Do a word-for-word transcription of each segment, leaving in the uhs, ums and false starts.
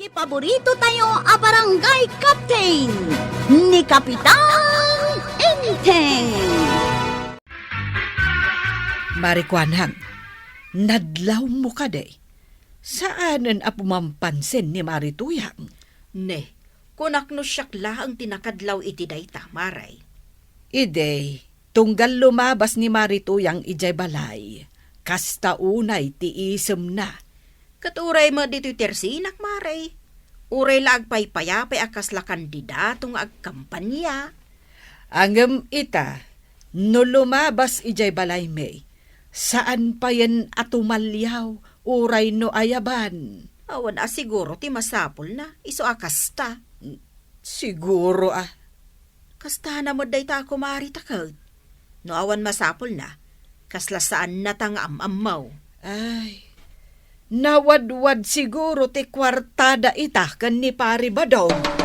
Paborito tayo a barangay captain, ni Kapitan Enteng. Mari Kuanang, nadlawmo kadi? Saanen a pumampansin ni Mari Tuyang. Ne, kunak no siak laeng ti nakadlaw iti dayta, Mari. Idi, tunggal lumabas ni Mari Tuyang idiay balay, kasta unay ti isemna. Ket uray met ditoy tersinak, Mari. Uray la agpaypayapay a kasla kandidato nga agkampanya. Ngem ita, no lumabas idiay balaymi, saan payen a tumaliaw uray no ayaban. Awan a siguro ti masapulna, isu a kasta. Siguro a. Kastana met dayta a kumari ta ket. No awan masapulna, kasla saannata nga am-ammo. Ay, nawadwad siguro ti kuartada ita ken ni Pari Badong.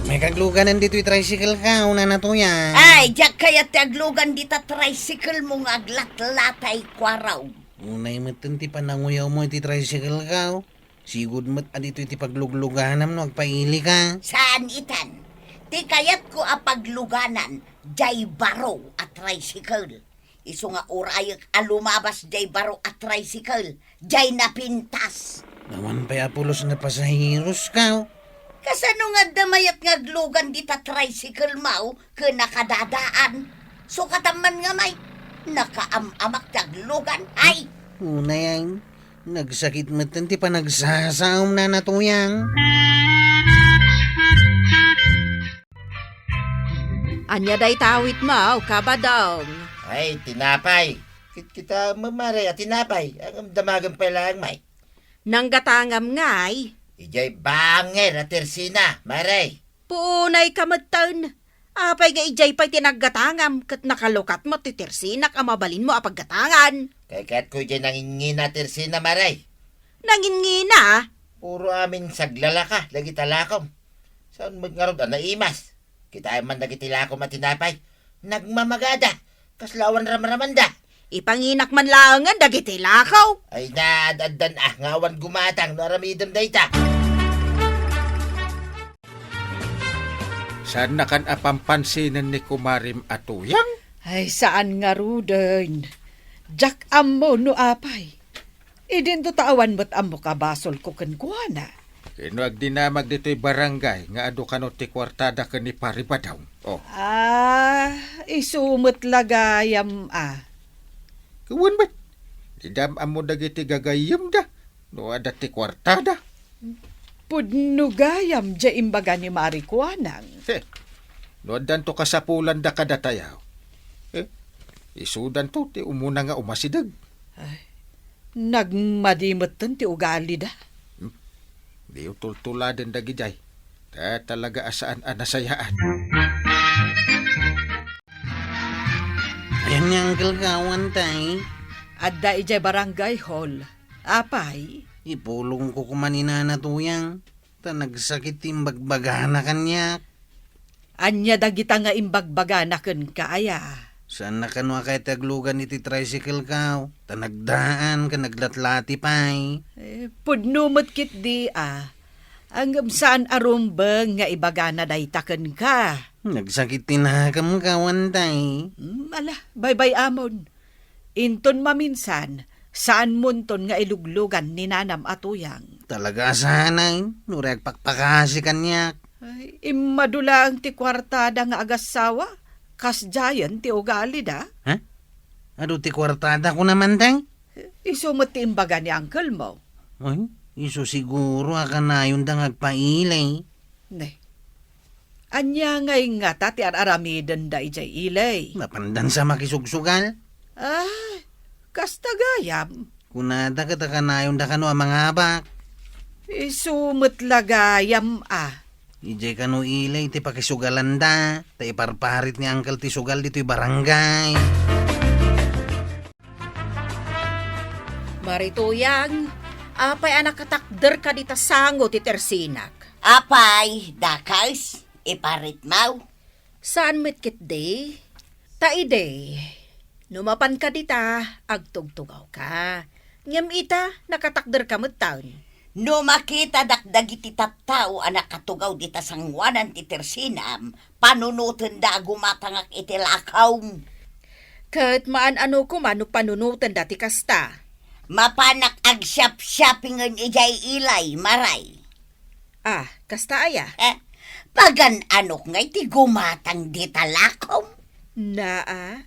May kagluganan ditoy tricycle ka, una na to yan. Ay, diak kayat ti aglugan dita tricycle mo nga aglatlatay kuaraw. Unay metten ti pananguyaw mo iti tricycle ka, oh. Sigud met a ditoy ti paglugluganam no agpaili ka. Saan itan. Ti kayatko a pagluganan, jay baro a tricycle. Isu nga urayek a lumabas jay baro a tricycle, jay napintas. Awan pay a pulos nga pasaheros ka, oh. Kasano nga adda mayat nga aglugan dita tricycle mo ken nakadadaan? Sukatan man nga may, nakaam-amak ti aglugan. Ay! Unay ay, nagsakit metten ti panagsasaom, Nana Tuyang. Ania dayta awitmo, Kabadong? Ay, tinapay. Kitkita, Mare, a tinapay. Agdamagan pay laeng, may. Nanggatangam ngay? Idiay banger a tersina, Mare. Puunay ka metten. Apay nga idiay pay ti naggatangam ket nakalukat met ti tersinak a mabalinmo a paggatangan? Kayatko idiay nangingina a tersina, Mare. Nangingina? Puro amin saglalaka dagita lakom. Saan met ngarud a naimas? Kitaem man dagiti lakom a tinapay. Nagmamagada. Kasla awan ramramanda. Ipanginak man laengen dagiti lakaw. Ay, naad-addan a nga awan gumatang no aramidem dayta. Saannakan a pampansinen ni kumarim a Tuyang? Ay, saan ngaruden. Diak ammo no apay. Idinto ta awan met ammok a basolko kenkuana. Ken no agdinamag ditoy barangay nga adu kano ti kuartada ken ni Pari Badong. Oh. Ah, isu met la gayam a. Ket wen met, dida am-ammo dagiti gagayyemda no adda ti kuartada. Pudno gayam diay imbaga ni Mari Kuanang. He, no addanto kasapulanda kadatayo, eh, isudanto ti umuna nga umasideg. Ay, nagmadi metten ti ugalida. Hmm. Diyo tultuladen dagidiay. Ta talaga a saan a nasayaan. Ayan nga, Uncle Kawan, tay. Adda idiay barangay hall. Apay? Ipulongko koma ni Nana Tuyang. Ta nagsakit ti imbagbagana kaniak. Ania dagita nga imbagbagana kenka, aya? Saanna kano a kayat ti aglugan iti tricycle ko, ta nagdaan ken naglatlati pay. Eh, pudno met ketdi a. Ngem saan a rumbeng nga ibagana dayta kenka. Nagsakit ti nakemko, Kawan, tay. Hmm, ala, baybay-amon. Inton maminsan, saanmonton nga iluglugan ni Nanam a Tuyang. Talaga a saan, no uray agpakpakasi kaniak. Ay, immadu laeng ti kuartada nga agassawa, kasdiayen ti ugalida. Ha? Adu ti kuartada, kunam, tay? Isu met ti imbaga ni uncle mo. Ay, isu siguro a kanayonda nga agpaili. Ne. Ania ngay ngata ti ar-aramidenda idiay ili? Napandan sa makisugsugal? Ah, kasta gayam. Kunada ket a kanayonda kano a mangabak. Isu met la gayam a. Idiay kano ili ti pakisugalanda, ta iparparit ni Uncle ti sugal ditoy barangay. Mari Tuyang, apay a nakatakder ka dita sango ti tersinak? Apay, dakes, iparitmaw? Saan met ketdi? Ta idi, no mapanka dita, agtugtugawka. Ngem ita, nakatakderka metten. No makitadak dagiti tattao a nakatugaw dita sangoanan ti tersinam, panunotenda a gumatangak iti lakawm. Ket maan-ano koma no panunotenda ti kasta? Mapanak agsiapsiapingen idiay ilay, Maray. Ah, kasta aya? Eh, pagan-anok ngay ti gumatang dita lakawm? Naa,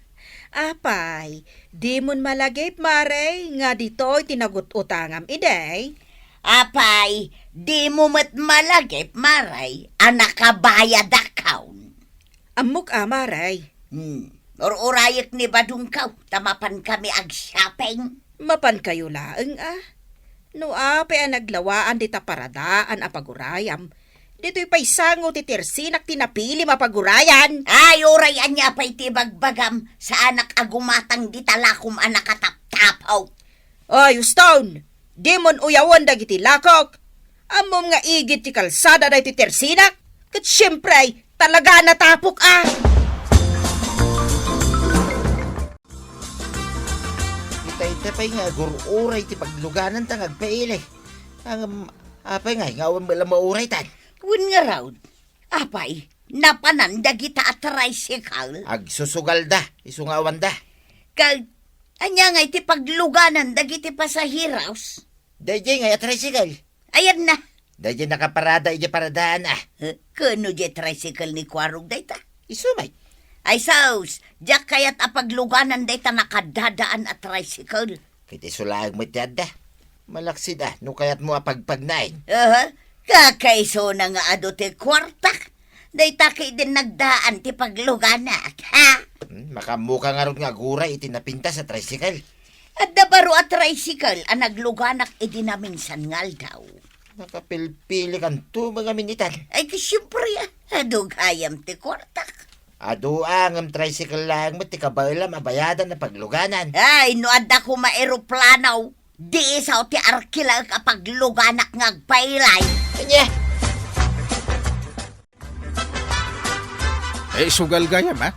apay, dimon malagip, Maray, nga ditoy ti nagut-utangam idi? Apay, dimo met malagip, Maray, a nakabayadakon? Ammok a, Maray. Hmm. Ur-urayek ni Badongko, ta mapankami ag-shopping. Mapankayo laeng a. No apay a naglawaan dita paradaan a pagurayam, ditoy pay sango ti tersinak ti napilim a pagurayan. Ay, uray ania pay ti bagbagam, saanak a gumatang dita lakawm a nakataptapaw. Ay, Houston! Dimon uyawen dagiti lakok. Ammom nga igid ti kalsada daytoy tersinak? Ket siempre, talaga a natapok a. Ita, ita pay nga agur-uray ti paglugananta nga agpaili. Ngem, apay ngay nga awan met la mauraytan? Wen ngarud, apay, napanan dagita a tricycle? Agsusugalda, isu nga awanda. Kag, ania ngay ti pagluganan dagiti pasaheros? Daydiay ngay a tricycle. Ayanna. Daydiay nakaparada idiay paradaan a. Eh, ken no diay tricycle ni Kuarog dayta? Isu met. Ay sus, diak kayat a pagluganan dayta nakadadaan a tricycle. Ket isu laeng met ti adda. Malaksid a, no kayatmo a pagpagnaen. Aha, kakaisuna nga adu ti kuartak. Dayta ketdin nagdaan ti pagluganak, ha? Hmm, makaammoka ngarud nga aguray iti napintas a tricycle. Adda baro a tricycle a nagluganak idi naminsan nga aldaw. Makapilpilikanto met ngamin itan. Ay, ti siempre, ah. Adu gayam ti kuartak. Adu a, ngem tricycle laeng met ti kabaelam a bayadan a pagluganan. Ay, no adda koma eroplano, di isu ti arkilaek a pagluganak nga agpailay. Ania? Eh, sugal gayam, a?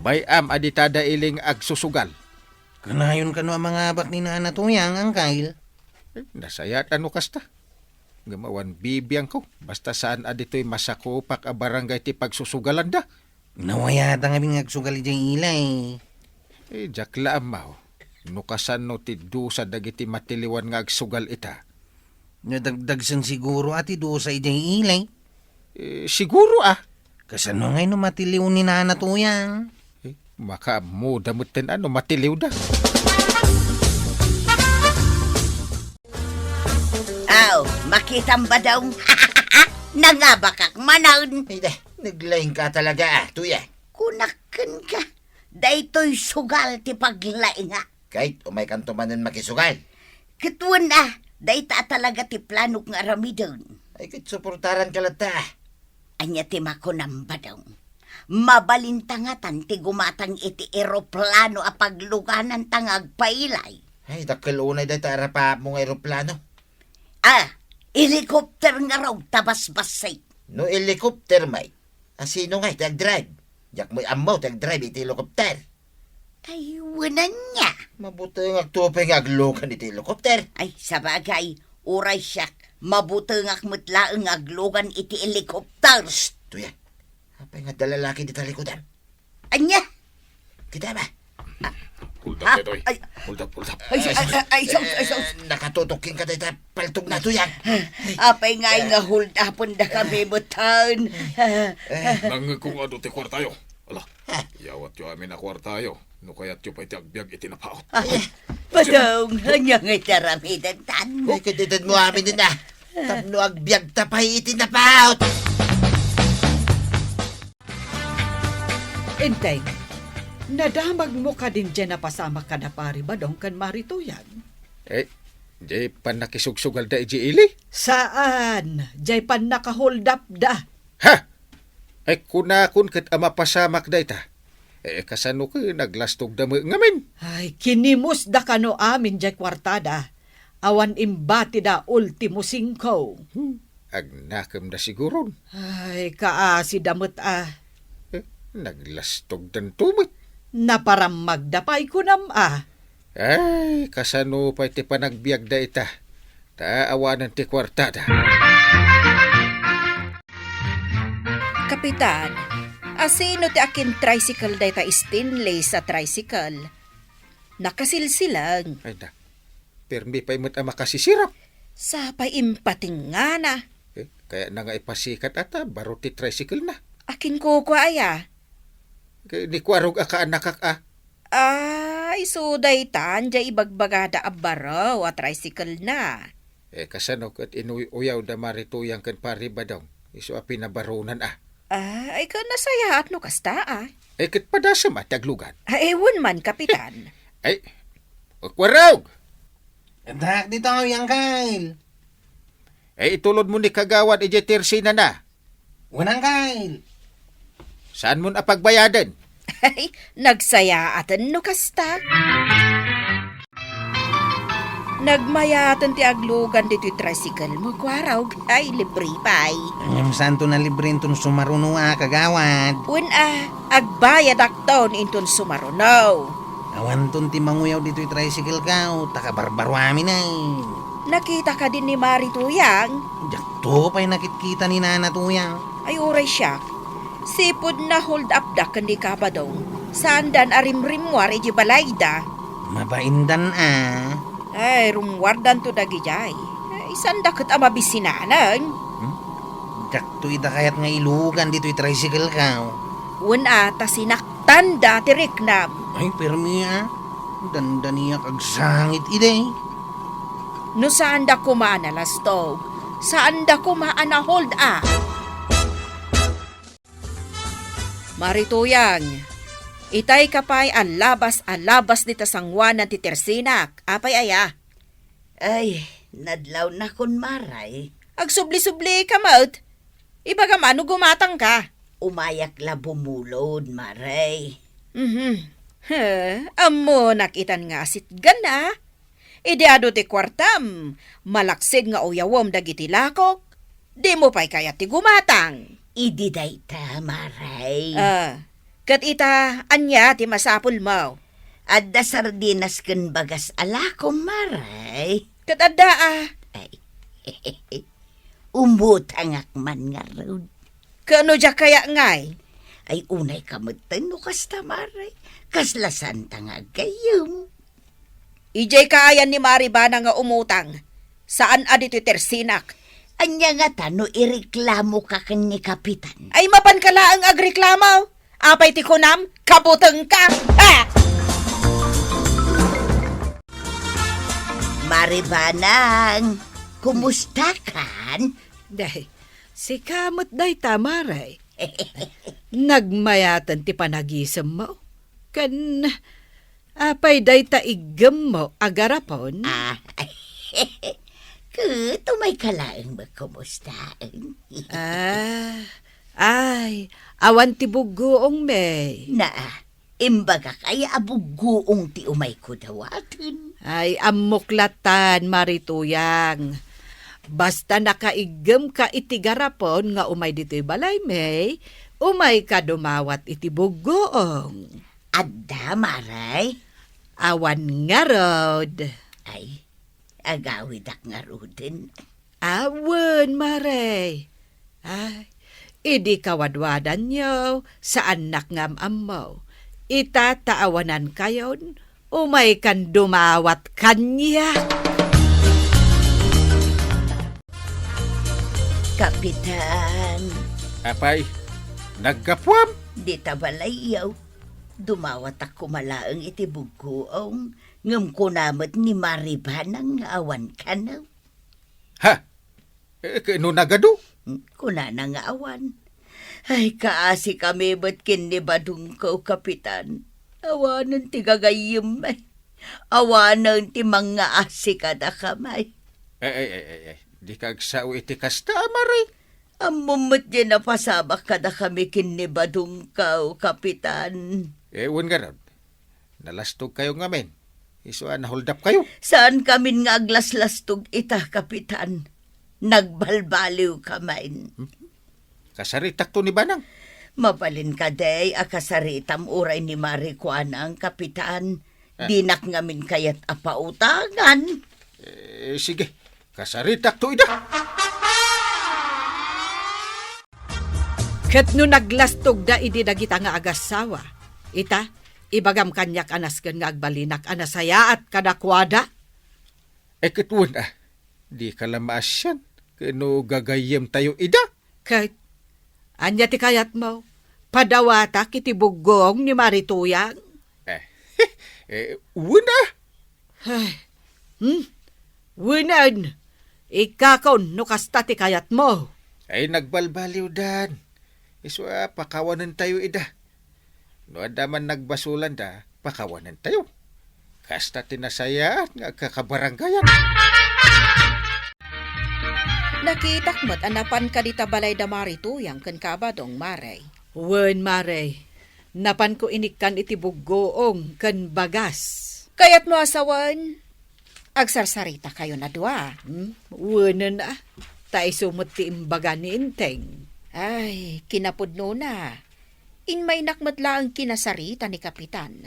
Bay-am a dita da ili nga agsusugal. Kanayon kano a mangabak ni Nana Tuyang, Angkel? Eh, nasayaat a no kasta. Ngem awan bibiangko, basta saan a ditoy masakupak a barangay ti pagsusugalanda. Nawayata ngamin nga agsugal idiay ilay. Eh, diak la ammo no kasano ti dusa dagiti matiliwan nga agsugal ita. Nadagdagsen siguro a ti dusa idiay ilay. Eh, siguro, a. Kasano ngay no matiliw ni Nana Tuyang? Eh, makaammoda metten a no matiliwda. Aw, makitam, Badong? Nangabakak manen. Ay, da, naglaingka talaga, a, Tuyang. Kunak kenka, daytoy sugal ti paglaingak. Ket umaykanto manen makisugal. Ket wen a, dayta a talaga ti planok nga aramiden. Ay, ket suportaranka latta. Ania ti makunam, Badong? Mabalinta ngatan ti gumatang iti eroplano a paglugananta nga agpailay. Ay, dakkel unay dayta a rapaapmo nga eroplano. Ah, helicopter ngarud ta basbassit. No helicopter met, a, sino ngay ti agdrive? Diak met ammo ti agdrive iti helicopter. Ay, wen ania? Mabutengak to pay nga aglugan iti helicopter. Ay, sabagay, uray siak, mabutengak met laeng nga aglugan iti helicopter. Shh, Tuyang. Apay nga adda lalaki dita likudam? Ania? Kita ba? Hold up, Ha? Detoy. Ay. Hold up, hold up. Ay, ay, ay, ay, sus, ay, sus. Eh, nakatutok kenka dayta paltog na, Tuyang. Apay nga, ay, nga hold upendakami metten. Nangngegko nga adu ti kuartayo. Ala, iyawatyo amin a kuartayo no kayatyo pay ti agbiag iti napaut. Ay, Badong, ania nga iti aramidentan? Ay, kadidedmo amin, a. Tapno agbiagta pay iti napaut. Enteng, nadamagmo kadin diay napasamak kada Pari Badong ken Mari Tuyang? Eh, diay pannakisugsugalda idiay ili? Saan, diay pannakaholdapda. Ha? Ay, kunakon ket a mapasamak dayta. Eh, kasano ket naglastogda met ngamin? Ay, kinimusda kano amin diay kuartada. Awan imbatida ultimo singko. Hmm, agnakemda siguron. Ay, kaasida met a. Eh, naglastogdanto met. Naparammagda pay kunam a. Ay, kasano pay ti panagbiagda ita? Ta awanen ti kuartada. Kapitan, asino ti akin-tricycle dayta stainless a tricycle? Nakasilsilang. Ay na, permi pay met a makasisirap. Sapay impatingngana. Eh, kayatna nga ipasikat ata, baro ti tricycle na. Akin kukua aya? Kay ni Kuarog a kaanakak a. Ay, so daytan, diay ibagbagada a baro a tricycle na. Eh, kasano ket inuy-uyaw da Mari Tuyang ken Pari Badong? Isu a pinabaronan a. Ah, ay, ken nasayaat no kasta, ah. Eh, ket padasem a ti aglugan. Ay, wen man, Kapitan. Ay, Kuarog! Addak ditoy, Angkel. Eh, itulod mo ni Kagawad idiay tersinana. Wen, Angkel. Saan mon a pagbayaden? Ay, nagsayaaten no kasta. Nagmayaten ti aglugan ditoy tricycle mo, Kuarog. Ay, libre pay. Ngem saanto a libre inton sumaruno a, Kagawad? Wen a, agbayadakton inton sumaruno. Awanton ti manguyaw ditoy tricycle ko, ta kabarbaroamin ay. Nakita ka din ni Mari Tuyang? Diakto pay nakitkita ni Nana Tuyang. Ay, uray siak. Sipud na-hold up da ken ni Kabadong. Saandan a rimrimmuar idiay balayda. Mabaindan a. Ay, rummuardanto dagidiay. Ay, saanda ket a mabisinanen. Hmm? Diakto ida kayat nga ilugan ditoy tricycle ko. Wen a, ta sinaktanda ti riknam. Ay, permi a. Dandaniak agsangit idi. No saanda koma a nalastog, saanda koma a na-hold up. Mari Tuyang, itay ka pay a labas a labas dita sangoanan ti tersinak. Apay aya? Ay, nadlawnakon, Maray. Agsubli-subli ka met. Ibagam a no gumatang ka. Umayak la bumulod, Maray. Mhm. He, ammonak itan nga asitgan a. Idi adu ti kuartam, malaksid nga uyawem dagiti lakok. Dimo pay kayat ti gumatang. Idi dayta, Maray. Ah, ket ita, ania ti masapulmo? Adda sardinas ken bagas a lakom, Maray. Ket adda a. Ay, umutangak man ngarud. Ket no diak kaya ngay? Ay, unay ka metten no kasta, Maray. Kasla saanta nga aggayyem. Idiay kaayan ni Mari Banang nga umutang. Saan a ditoy tersinak. Ania ngata no ireklamoka ken ni Kapitan? Ay, mapanka laeng agreklamo. Apay ti kunam? Kabutengka! Ha! Mari Banang, kumusta kan? Day, sika met dayta, Mare. Nagmayaten ti panagisemmo. Ken apay dayta iggemmo a garapon? Ah, ket umayka laeng met kumustaen. Ah, ay, awan ti buggoong, May. Naa, imbagak aya a buggoong ti umayko dawaten? Ay, ammok latan, Mari Tuyang. Basta nakaiggemka iti garapon nga umay ditoy balay, May, umayka dumawat iti buggoong. Adda, Maray? Awan ngarud. Ay, agawidak ngaruden. Awan, Maray. Ay, idi kawadwadanyo, saannak nga am-ammo. Ita ta awanankayon, umaykan dumawat kaniak. Kapitan. Apay, naggapuam? Dita balayyo. Dumawatak koma laeng iti buggoong, ngem kuna met ni Mari Banang nga awan kano. Ha? Eh, ket no nagadu? Hmm, kunana nga awan. Ay, kaasikami met ken ni Badongko, Kapitan. Awanen ti gagayyem, ay. Awanen ti mangngaasi kadakami. Ay, ay, ay, ay, ay. Dika agsao iti kasta, Mari. Ammom met diay napasamak kadakami ken ni Badongko, Kapitan. Eh, wen ngarud. Nalastogkayo ngamin. Isu a nahuldapkayo. Saankamin nga aglaslastog ita, Kapitan. Nagbalbaliwkamin. Hmm? Kasaritakto ni Banang. Mabalin kadi a kasaritam uray ni Mari Kuanang, Kapitan. Ah. Dinak ngamin kayat a pautangan. Eh, sige, kasaritakto ida. Ket no naglastogda idi dagita nga agassawa, ita, ibagam kaniak a nasken nga agbalinak a nasayaat kadakuada. Eh, ket wen a, dika la maasian ket no gagayyemtayo ida. Ket, ania ti kayatmo? Padawatak iti buggong ni Mari Tuyang? Eh, eh, wen a. Ay, hmm? Wenen, ikkakon no kasta ti kayatmo. Ay, nagbalbaliwdan. Isu a, pakawanentayo ida. No adda man nagbasolanda, pakawanentayo. Kasta ti nasayaat nga agkakabarangayan. Nakitak met a napanka dita balay da Mari Tuyang ken Kabadong, Mare. Wen, Mare. Napanko inikkan iti buggoong ken bagas. Kayatmo a sawen, agsarsarita kayon a dua. Hmm? Wenen a. Ta isu met ti imbaga ni Enteng. Ay, kinapudnona. Inmaynak met laeng kinasarita ni Kapitan.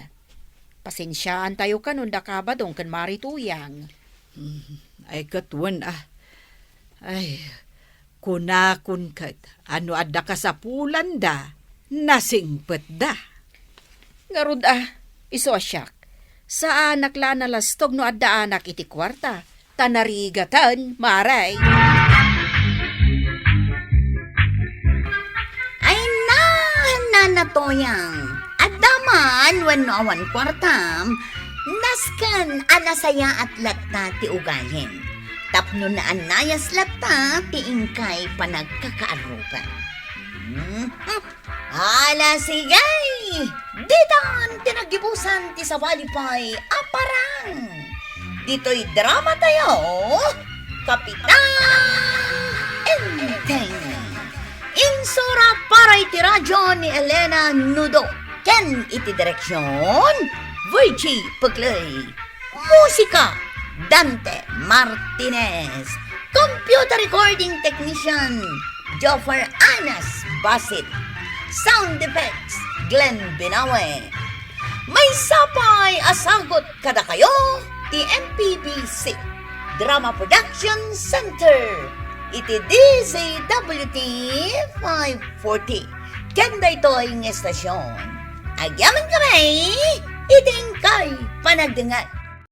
Pasensiaantayo kanon da Kabadong ken Mari Tuyang. Hmm, ay ket wen a. Ay, kunakon ket a no adda kasapulanda, nasingpetda. Ngarud a, isu a siak, saanak la a nalastog no addaanak iti kuarta, ta narigaten, Mare. Ay na, Nana Toyang, adda man wenno awan kuartam, nasken a nasayaat latta ti ugalim. Tapno naannayas latta ti inkay panagkakaarrugan. Hmm. Ala, sige! Ditan ti naggibusan ti sabali pay a parang. Ditoy drama tayo, Kapitan Enteng. Insura para iti radyo ni Elena Nudo ken iti direksyon, Virgie Puclay. Musika, Dante Martinez. Computer recording technician, Joffer Anas Basit. Sound effects, Glenn Binawe. Maysa pay a sagut kadakayo ti M P B C Drama Production Center iti D Z W T five forty. Ken daytoy nga estasyon, agyamankami iti inkay panagdengngeg.